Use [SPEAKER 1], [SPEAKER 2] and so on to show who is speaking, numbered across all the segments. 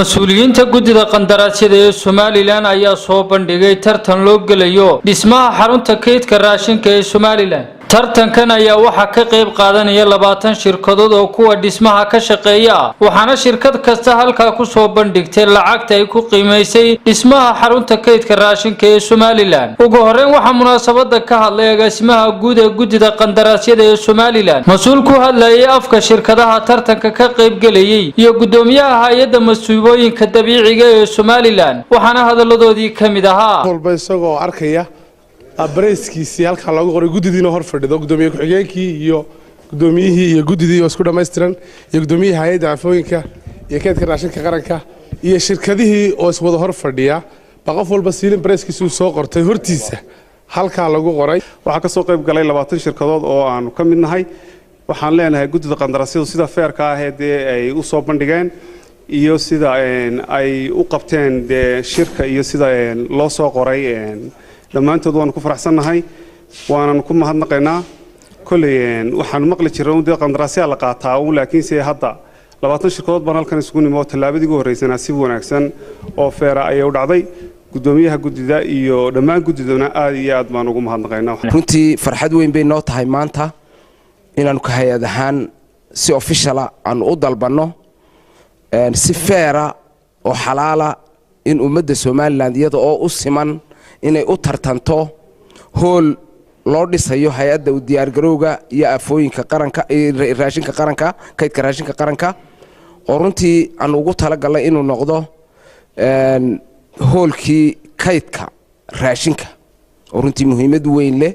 [SPEAKER 1] Mas-uuliyiinta guddida qandaraasyada ee Somaliland ayaa soo bandhigay tartan loo gelayo dhismaha xarunta kaydka raashinka ee Somaliland. Tartankan ayaa waxaa ka qayb qaadanaya 20 shirkadood oo kuwa dhismaha ka shaqeeya ah, waxaana shirkad kasta halkaa kusoo bandhigtay lacagta ay ku qiimaysay dhismaha xarunta kaydka raashinka ee Somaliland. Ugu horeyn waxaa munaasabada ka hadlay agaasimaha guud ee guddida qandaraasyada ee Somaliland, mas-uul ku hadlayay afka shirkadaha tartanka ka qaybgelayay iyo guddoomiyaha hay-adda masiibooyinka dabiiciga ee Somaliland, waxaana hadaladoodii ka mid ahaa:
[SPEAKER 2] Walba isagoo arkaya price-kiisii halkaa loogu qoray, guddidiina hor fadhido, guddoomiye ku-xigeenkii iyo guddoomiyihii iyo guddidii oo isku dhammaystiran iyo guddoomiyihii hay-adda aafooyinka iyo kaydka raashinka qaranka iyo shirkadihii oo iswada hor fadhiya baa qof walba ceiling price-kiisi uu soo qortay hortiisa halkaa lagu qoray.
[SPEAKER 3] Waxaa ka soo qayb galay 20 shirkadood oo aanu ka mid nahay. Waxaan leenahay guddida qandaraasyadu sida fair-ka ahee dee ay u soo bandhigeen iyo sida ay u qabteen dee shirka iyo sida loo soo qoray, dhammaantood waanu ku faraxsannahay, waanan ku mahadnaqaynaa. Kolley waxaanu maqli jirnay dee qandaraasyaa la qaataa uun, laakiinse hadda 20 shirkadood baan halkan isugu nimi oo tallaabadii ugu horraysanaa si wanaagsan oo fair ah ayay u dhacday. Guddoomiyaha guddida iyo dhammaan guddiduna aad iyo aad baan ugu mahadnaqaynaa.
[SPEAKER 4] Runtii farxad weyn bay noo tahay maanta inaanu ka hay-ad ahaan si official ah aanu u dalbanno, si fair ah oo xalaala, in ummadda Somaliland iyada oo u siman inay u tartanto hool loo dhisayo hay-adda u diyaargarowga iyo aafooyinka qaranka, raashinka qaranka, kaydka raashinka qaranka, oo runtii aanu ugu talagalnay inuu noqdo hoolkii kaydka raashinka, oo runtii muhiimad weyn leh.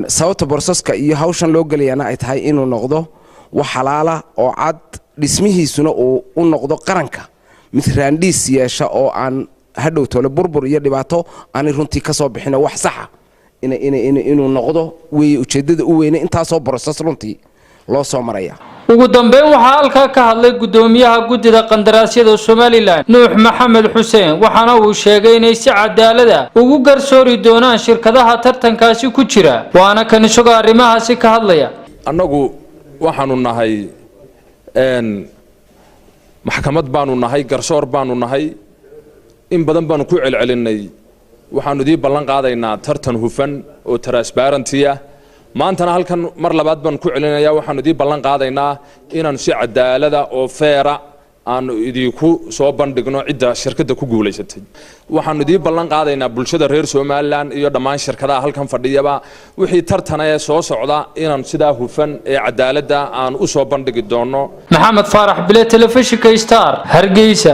[SPEAKER 4] Sababta process-ka iyo hawshan loo gelayana ay tahay inuu noqdo wax xalaala oo cad, dhismihiisuna uu u noqdo qaranka mid raandhiis yeesha oo aan hadhow tole burbur iyo dhibaato aanay runtii ka soo bixin, wax saxa inuu noqdo weeye ujeeddada u weyne intaasoo process runtii loo soo maraya.
[SPEAKER 1] Ugu dambeyn waxaa halkaa ka hadlay guddoomiyaha guddida qandaraasyada Somaliland, Nuux Maxamed Xuseen, waxaana uu sheegay inay si cadaalada ugu garsoori doonaan shirkadaha tartankaasi ku jira. Waana kan isagoo arrimahaasi ka hadlaya.
[SPEAKER 5] Annagu waxaanu nahay maxkamad baanu nahay, garsoor baanu nahay. In badan baanu ku celcelinnay, waxaanu idii ballan qaadaynaa tartan hufan oo transparent ah. Maantana halkan mar labaad baanu ku celinayaa, waxaanu idii ballan qaadaynaa inaanu si cadaalada oo fair ah aanu idinku soo bandhigno cidda shirkadda ku guulaysatay. Waxaanu idii ballan qaadaynaa bulshada reer Somaliland iyo dhammaan shirkadaha halkan fadhiyaba, wixii tartana ee soo socda inaanu sidaa hufan ee cadaaladda aan u soo bandhigi doonno.
[SPEAKER 1] Maxamed Faarax Bile, Telefishinka Star, Hargeysa.